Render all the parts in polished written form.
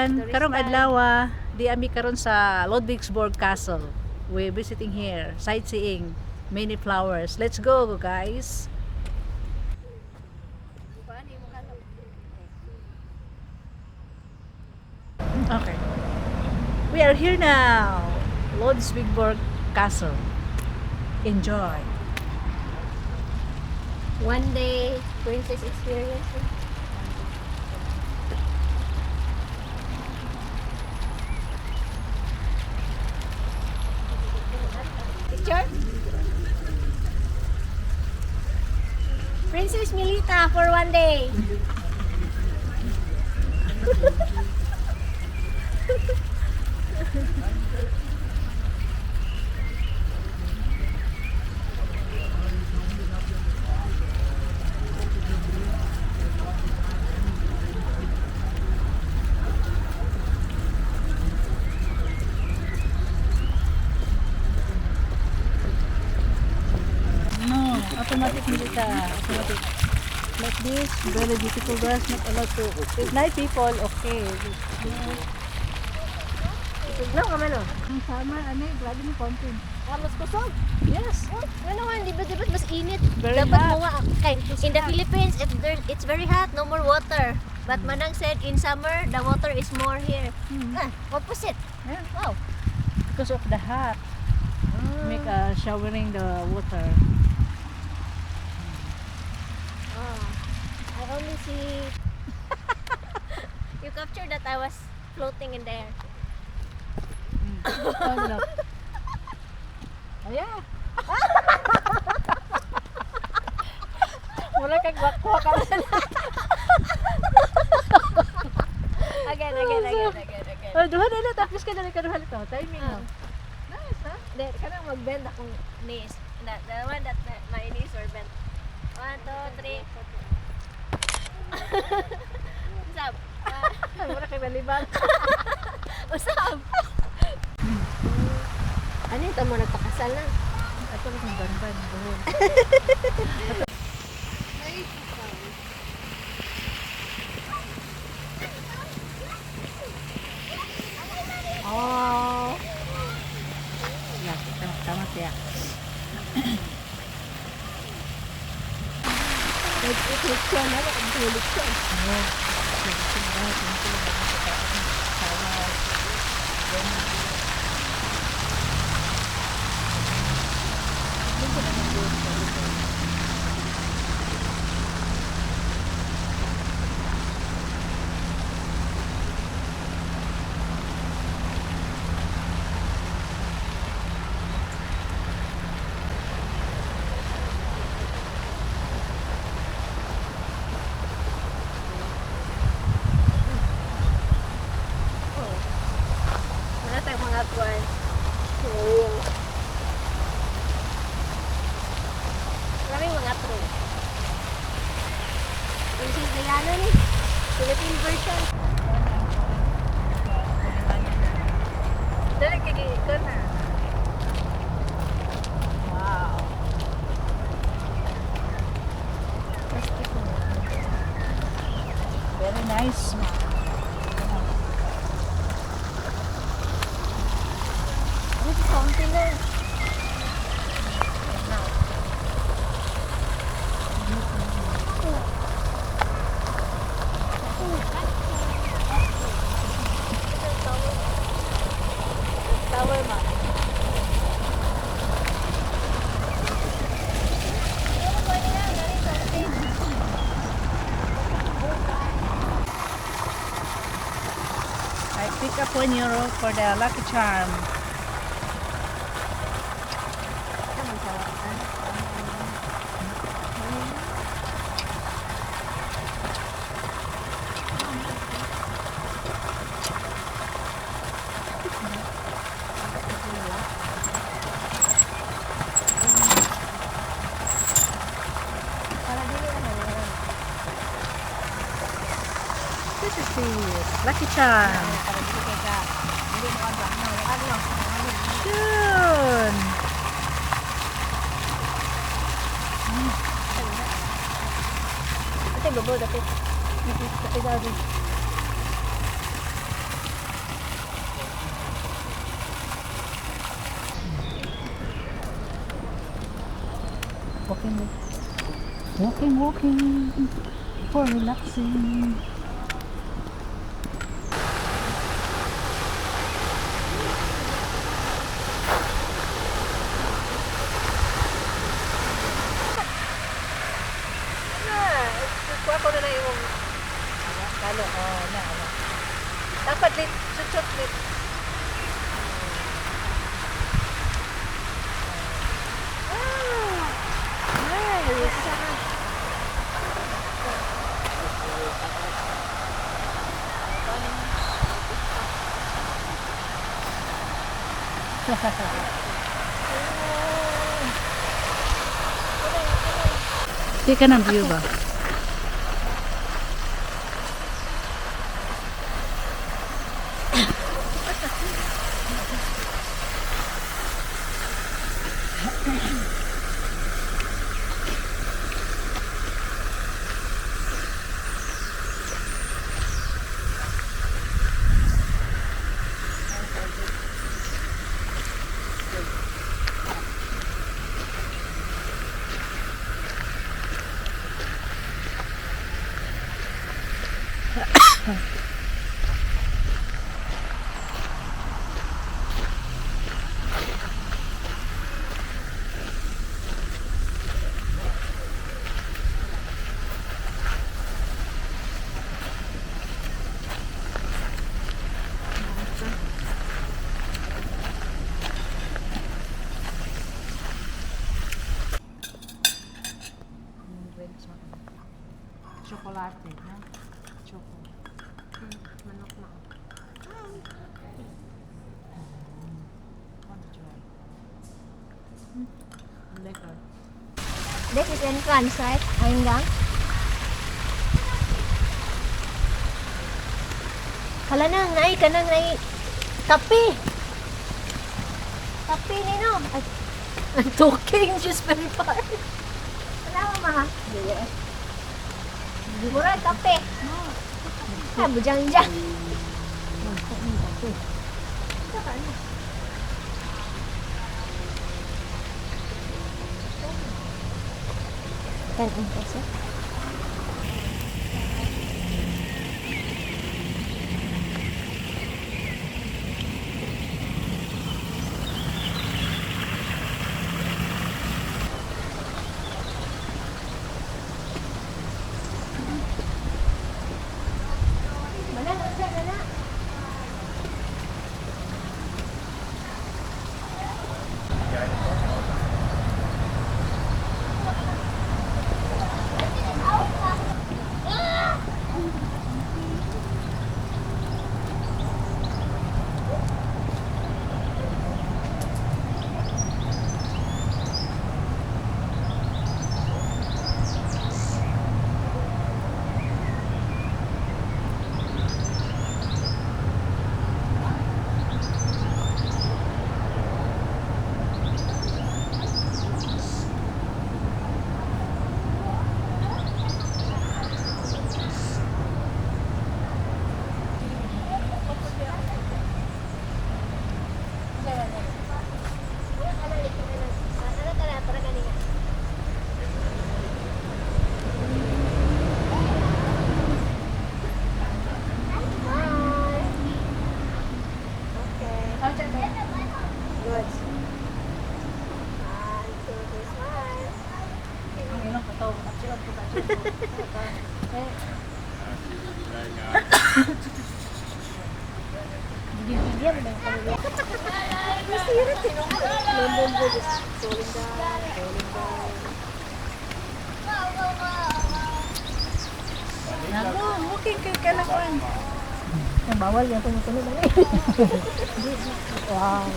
Everyone! Turista. Karong adlaw, di ami karon sa Ludwigsburg Castle. We're visiting here, sightseeing, many flowers. Let's go, guys! Okay. We are here now. Ludwigsburg Castle. Enjoy. One day, princess experience. Picture? Princess Milita for one day. No, automatic Milita. Automatic. Like this, very beautiful dress, not allowed to. If night people, okay. Tugnaw ka man oh. Ang summer, ano eh, grabe ng fountain. Ah, mas kusog. Yes. Oh, ano nga, di ba mas init? Very Dapat hot. mo nga, kay, in the Philippines, if there, it's very hot, no more water. But Manang said, in summer, the water is more here. Ah, opposite. Yeah. Wow. Because of the hot, make a showering the water. Ah, I only see. You captured that I was floating in there. Oh, look. Oh, yeah. Wala kang wakwak. Again, again, again, again, again. Oh, duha na lang. Tapos ka na lang kaduha lang. Timing Ah. mo. Nice, ha? Then, kanang mag-bend akong knees. The one that my knees were bent. One, two, three. Usab. Ah, Wala kang nalibang. usab. Ano ito mo nagpakasal na? Ato lang ang banban. Buhol. Oh. Yeah, tama, tama siya. Nag-lechon na, nag-lechon. Wala tayong mga kuwan. Real. Maraming mga true. Princess Diana ni. Philippine version. Dali, kiki, ikaw na. Wow. Very nice. Ano sa fountain na? Tower, ma. I pick up €1 for the lucky charm. This is the lucky charm. Yun. Ate, babaw dapit. Dapit daw din. Walking, walking, walking for relaxing. Na, kuha ko na na imong kalo. Oh, na, na. Dapat lit, sutsot lit. Ah, nice. Di ka ng view ba? Chocolate, no? Choco. Manok na. Want to try? Lekker. This is entrance, right? Eingang. Hala nang, ay, kanang ay, kape. Kape ni no. Ay, I'm talking just very far. Wala ka ma. Mura kape. Ah, bujang-jang. Tan-ang kasi. Wala na, wala na. Good. One, two, three, smile. Ang ilang kataw. Bigyan mo na yung kanila. Masira, tinong. London Bridge is falling down, falling down. Naku, walking kay kalakuan. Ang bawal yan tumutunog. Ano eh? Wow.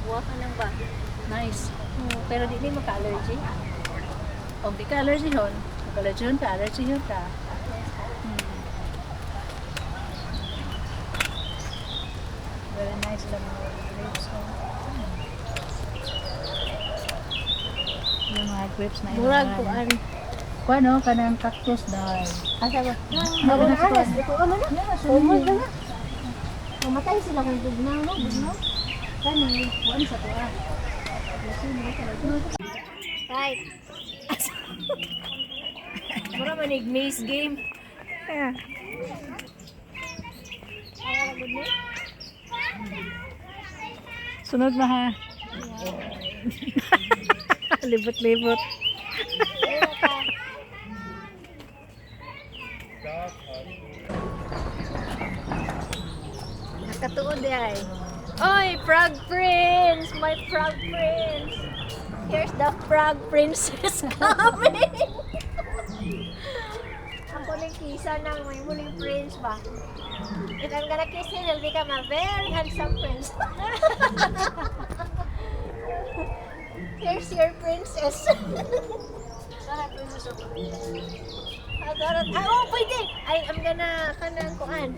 buwakan ng ba. Nice. Pero di ni maka-allergy. Og di ka allergy hon. Allergy hon ka, allergy hon ka. Very nice lang mga grapes. Oh. Yung mga grapes na Murag inuman. kuan. Kuan no, kanang cactus dahil. Asa ba? Bago na sa kuan. Aras, iko man na. Yeah, so Umod na na. Mamatay sila kung bugnaw, no? Bugnaw. Kani, kuan sa tuwa. Right. Mura manig maze game. Yeah. Sunod na ha. Libot-libot. Nakatuod di ay. Oy, Frog Prince! My Frog Prince! Here's the Frog Princess coming! Ako ning kisa ng may muling prince ba? If I'm gonna kiss him, he'll become a very handsome prince. Here's your princess. Sana princess of Ah, darat. Ah, oh, pwede! Ay, I'm gonna, kanang kuan.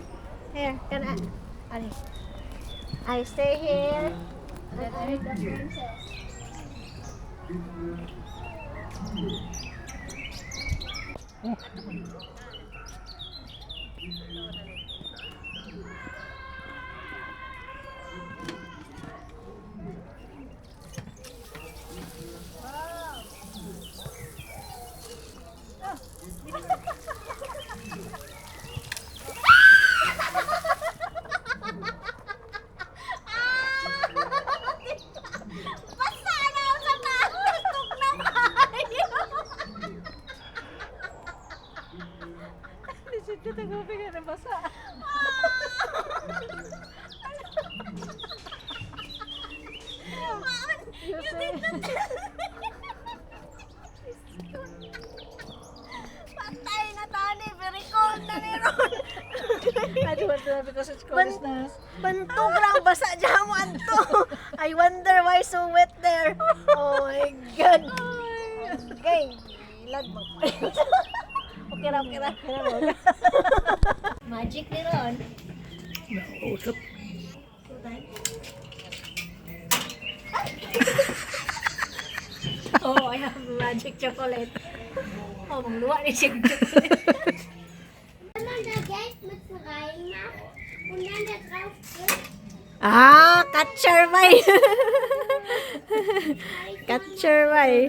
Here, kana. Ani. I stay here. And I'm the princess. Basta na ako sa taas! na kayo! Lisod ka tagupi ka na basa. You did not. Patay na tani, very cold na ni Ron. I don't want to because it's cold as na. Bantog lang, basa dyan mo anto. I wonder why so wet there. Oh my God. Okay, lag mo. Okay ra, okay ra. Magic ni Ron. Nausap. Oh, I have magic chocolate. Oh, mangluwa ni siya chocolate. Wenn man da Geldmützen reinmacht und dann da drauf drückt, Ah, catcher bay. Catcher bay.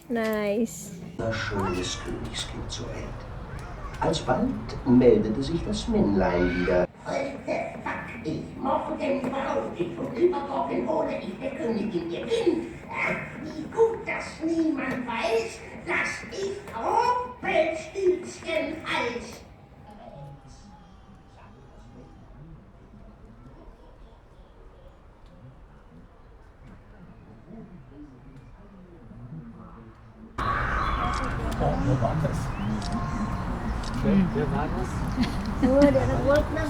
Nice. Schönes Königskind zur Welt. Alsbald meldete sich das Männlein wieder. Heute back ich, morgen braut ich und übermorgen hole ich der Königin ihr Kind. Ach, wie gut, dass niemand weiß, dass ich Rumpelstilzchen heiß. Oh, wo war das? Wer war das? Oh, di nag-work na.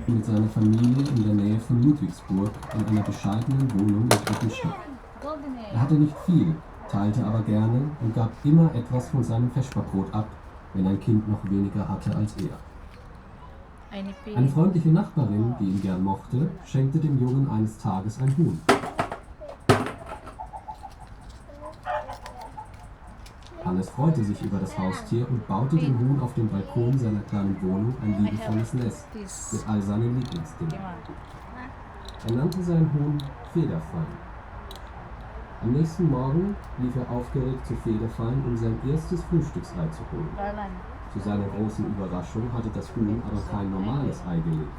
Mit seiner Familie in der Nähe von Ludwigsburg in einer bescheidenen Wohnung im dritten Stock. Er hatte nicht viel, teilte aber gerne und gab immer etwas von seinem Vesperbrot ab, wenn ein Kind noch weniger hatte als er. Ay, ni Eine freundliche Nachbarin, die ihn gern mochte, schenkte dem Jungen eines Tages ein Huhn. Hannes freute sich über das Haustier und baute dem Huhn auf dem Balkon seiner kleinen Wohnung ein liebevolles Nest This. Mit all seinen Lieblingsdingen. Er nannte sein Huhn Federfein. Am nächsten Morgen lief er aufgeregt zu Federfein, um sein erstes Frühstücksei zu holen. Garland. Zu seiner großen Überraschung hatte das Huhn aber kein normales Ei gelegt.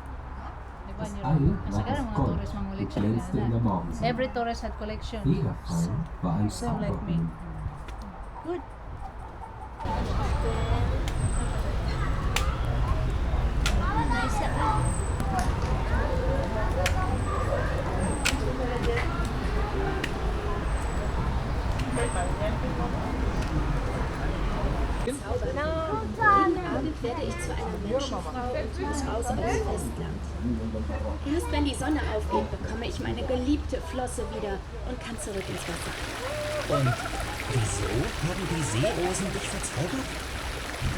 Das Ei war aus Gold und glänzte in der Morgensonne. Every tourist had collection. Federfein war ein Same like me. Zauberhuhn. Good. Nice. Ah. Verzaubert. Jeden Abend werde ich zu einer Menschenfrau und muss raus aufs Festland. Erst wenn die Sonne aufgeht, bekomme ich meine geliebte Flosse wieder und kann zurück ins Wasser. Und wieso haben die Seerosen dich verzaubert?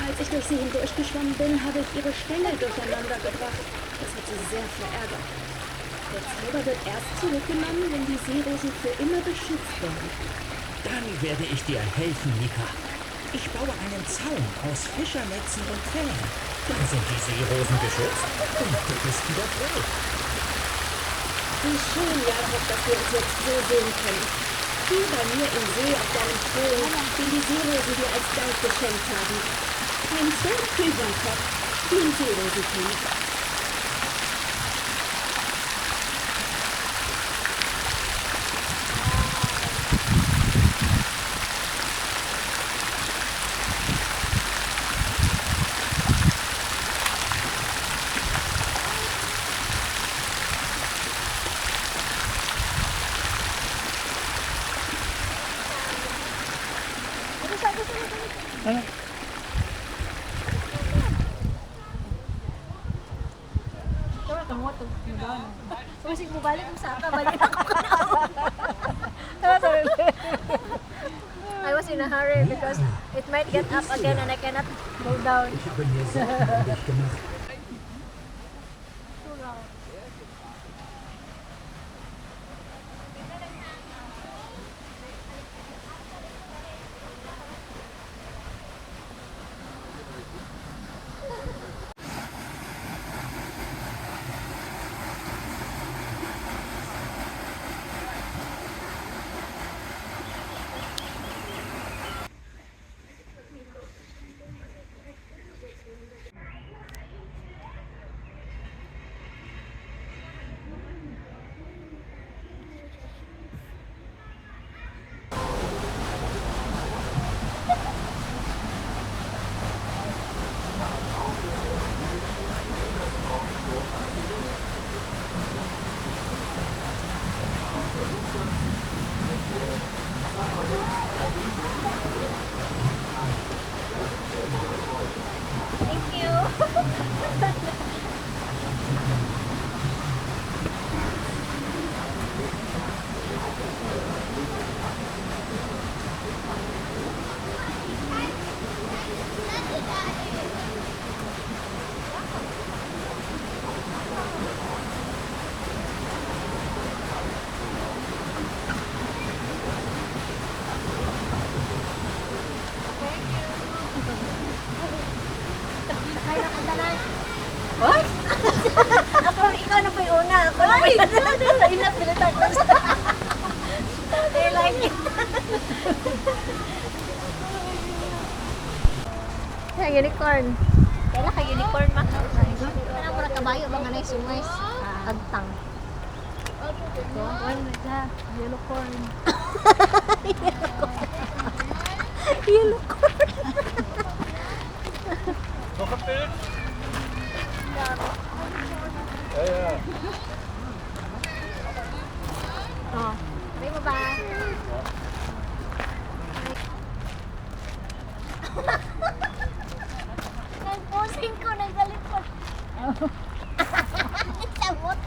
Als ich durch sie hindurchgeschwommen bin, habe ich ihre Stängel durcheinander gebracht. Das hat sie sehr verärgert. Der Zauber wird erst zurückgenommen, wenn die Seerosen für immer beschützt werden. Dann werde ich dir helfen, Mika. Ich baue einen Zaun aus Fischernetzen und Pfählen. Dann sind die Seerosen geschützt und du bist wieder frei. Wie schön, Jakob, dass wir uns jetzt so sehen können. Du bei mir im See auf deinem Thron, den die Seerosen dir als Dank geschenkt haben. Ein Thron für Jakob, den Seerosenkönig. Basig mo balik ang saka, balik ako ka na. I was in a hurry because it might get up again and I cannot go down. Ich habe mir Sorgen um dich gemacht. Thank you. Sakay na ka tanan. What? Ako, ikaw na po'y una. Ako na po'y una. Inat bilitan ko. I like it. Hey, unicorn. Kailan ka unicorn ma? Kailan mo na kabayo ba nga na sungay? Agtang. Yellow corn. Yellow corn. Oh, may mo ba? Nagposing ko, nagalit ko. Samot.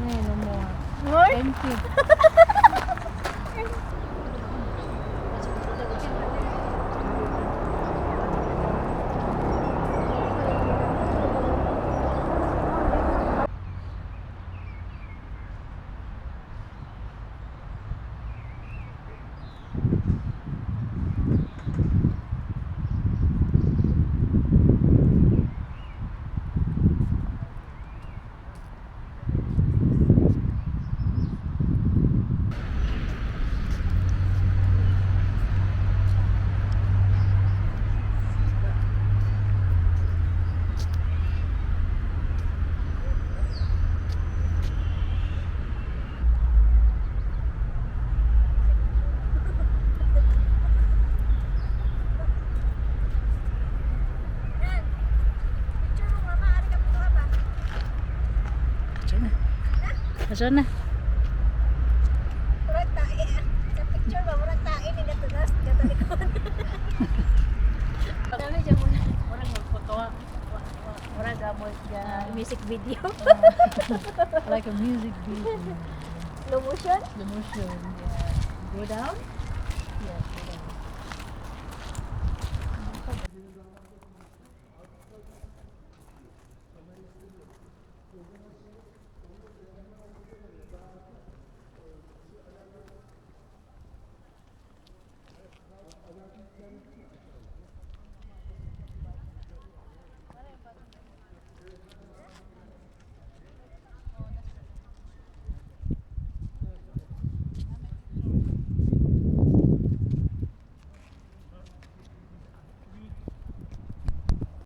No more. More? Empty. Asa na? Murag tae. Sa picture ba, murag tae ni gatunas, gatalikod. Dami siya muna. Murag magpakawa. Murag amoy Music video. Like a music video. Slow motion. Slow motion. Yeah. Go down? Yes.